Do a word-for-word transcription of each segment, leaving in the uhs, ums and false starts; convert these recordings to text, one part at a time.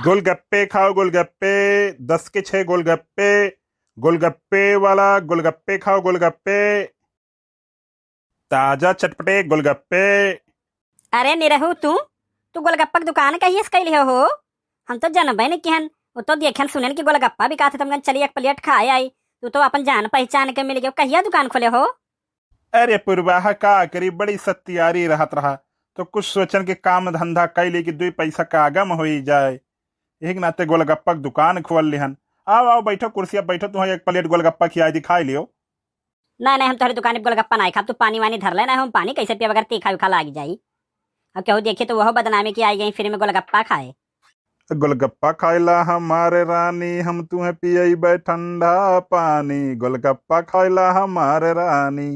गोलगप्पे खाओ गोलगप्पे, दस के छह गोलगप्पे, गोलगप्पे वाला गोलगप्पे खाओ गोलगप्पे, ताजा चटपटे गोलगप्पे। अरे निरहू, तू तू गोलगप्पा के दुकान कहिए से कैले हो? हम तो जनबे नहीं किहन। वो तो देखन सुनन कि गोलगप्पा बिकात है, तो हम कहन चली एक प्लेट खाए आई। तू तो अपन जान पहचान के मिल गयो, कहिया दुकान खोले हो? अरे पुरवाहा का करी, बड़ी सत्यारी रहत रहा, तो कुछ सोचन के काम धंधा कैली कि दुई पैसा का आगम होई जाए। एक नाते गोलगप्पा के दुकान खोल लिहन। आओ आओ, बैठो कुर्सिया बैठो, तुम्हें एक प्लेट गोलगप्पा खियाई दी, खाई लियो। नहीं नहीं, हम तोहरे दुकान पे गोलगप्पा नहीं खाब, तू पानी वानी धर ले। ना हम पानी कैसे पिया बगैर तीखा उखा लाग जाई। अब केहू देखी तो वह बदनामी की आई गई, फ्री में गोलगप्पा खाए। गोलगप्पा खाइला हमारे रानी, हम तुम्हें पियई ठंडा पानी, गोलगप्पा खाइला हमारे रानी।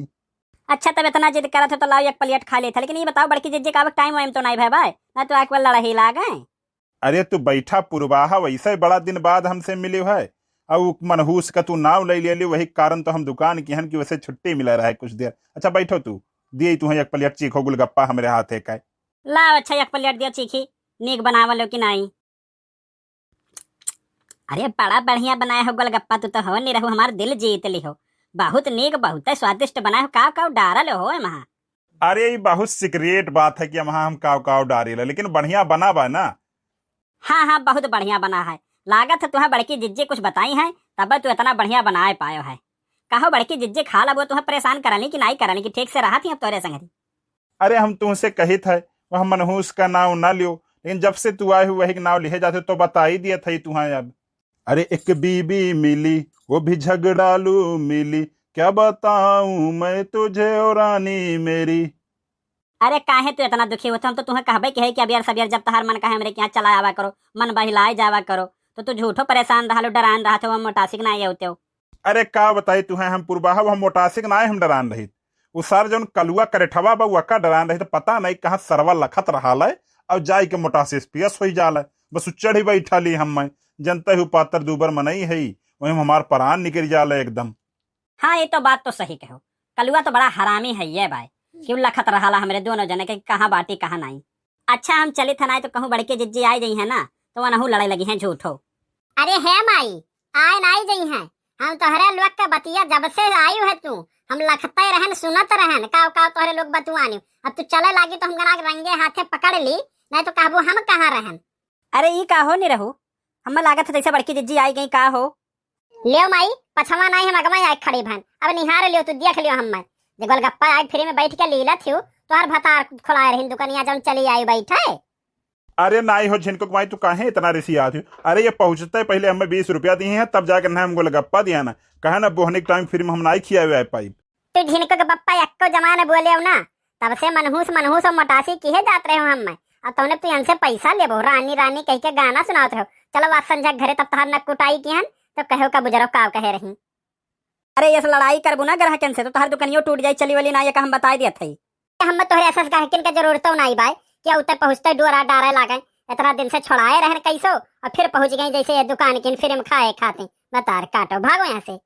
अच्छा, तब इतना जिद करत हो तो लाओ एक प्लेट खा लेत है, लेकिन ये बताओ बड़की जिज्जी का अब टाइम वाइम तो नहीं भय बाय, ना तो एक बार लड़ाई लागे। अरे तू बैठा पुरवाहा, वैसे बड़ा दिन बाद हमसे मिली है, और उ मनहूस का तू नाव ले लिया, वही कारण तो हम दुकान की हन कि वैसे छुट्टी मिला रहा है कुछ देर। अच्छा बैठो तू, दिए तुम्हें एक प्लेट चीखो गोलगप्पा हमरे हाथे का। लाओ अच्छा एक प्लेट दियो चीखी, नीक बनावल हो कि नहीं। अरे बड़ा बढ़िया बनाए हो गोलगप्पा, तू तो हो नहीं रहू हमार दिल जीत ली हो। बहुत नीक, बहुत स्वादिष्ट बनाए हो। काव काव डारल हो एमा? अरे ई बहुत सीक्रेट बात है कि एमा हम काव काव डारी ले, लेकिन बढ़िया बना बा ना। हाँ हाँ, बहुत बढ़िया बना है। लागत है तुम्हें बड़की जिज्जी कुछ बताई है, तब तू इतना बढ़िया बनाए पायो है। कहो बड़की जिज्जी खा ला, वो तुम्हें परेशान करली कि नहीं करली कि ठीक से रहत ही अब तोरे संगरी? अरे हम तुमसे कहित है, वह मनहूस का नाव ना लियो, लेकिन जब से तू आए हो वही के नाव लिहे जाते, तो बता ही दिया था ही तुम्हें अब। अरे एक बीबी मिली, वो भी झगड़ालू मिली, क्या बताऊं मैं तुझे ओ रानी मेरी। अरे काहे तू इतना दुखी होत हो? हम तो तुम्हें कहबे के है कि अबियर सबियर जब तहार मन कहे हमरे के यहाँ चला आवा करो, मन बहिलाए जावा करो, तो तू झूठो परेशान रहलो, डरान रहत हो, हम मोटासिक ना आते हो। अरे का बताई तुहें हम पुरवाहा, हम मोटासिक ना आए, हम डरान रहित। उ सार जौन कलुआ करेठवा बा, वका डरान रहित, पता नहीं कहाँ सरवा लखत रहा है, और जाए के मोटासिस पियस होई जाल है। बस उ चढ़ी बैठा ली हम मैं, जनते हु पातर दूबर मनई है, वही में हमार परान निकल जाल है एकदम। हाँ, ये तो बात तो सही कहो। कलुआ तो बड़ा हरामी है ये बाय, क्यों लखत रहा हमरे दोनों जने के कहाँ बाटी कहाँ नहीं। अच्छा, हम चलित है ना, तो कहूँ बड़के जिज्जी आए जइहैं ना, तो वनहू लड़े लगिहैं झूठो। अरे हे माई, आए नाई जइहैं। हम तोहरे लोग के बतिया जब से आयु है तू, हम लखते रहन, सुनत रहन, काव काव तोहरे लोग बतुआनी। अब तू चले लागी तो हम गना के रंगे हाथे पकड़ ली, नहीं तो कहबू हम कहाँ रहन। अरे ई का हो नहीं रहू, हमें लागत है जैसे बड़की जिज्जी आई गई का हो। लेव माई, पछवा नाई हम अगवा आए खड़ी भन। अब निहार लियो, तू देख लियो हमें। जे गोलगप्पा आए फ्री में बैठ के लीलत हियो, तोहर भतार खोलाए रहिन दुकनिया जौन चली आई बैठे। अरे नाई हो झिनको माई, तू काहे इतना रिसियात हो? अरे ये पहुँचते पहले हमें बीस रुपया दिए हैं, तब जाके ना हम गोलगप्पा दिया ना। कहे ना बोहनी के टाइम फ्री में हम नाई खियावे आए पाइब। तू झिनको के पप्पा एक्को जमाने बोले हो ना, तब से मनहूस मनहूस और मोटासी किहे जात रहे हो हमें। अब तौने तू इनसे पैसा लेबो, रानी रानी कह के गाना सुनावत रहो। चलो आज संझा घरे तब तहार न कुटाई किहन, तो कहो का बुजरो काव कहे रही। अरे ये लड़ाई करबू ना ग्राहकन से तो तहार दुकनियो टूट जाई, चली वली ना, ये का हम बताई दिया था। हम तोहरे ऐसा ग्राहकन के जरूरतो नाई बाय कि उतर पहुँचते डोरा डारे लागे। इतना दिन से छोड़ाए रहन कैसो और फिर पहुँच गई जैसे ये दुकान किन फिर हम खाए खाते। बतार काटो, भागो यहाँ से।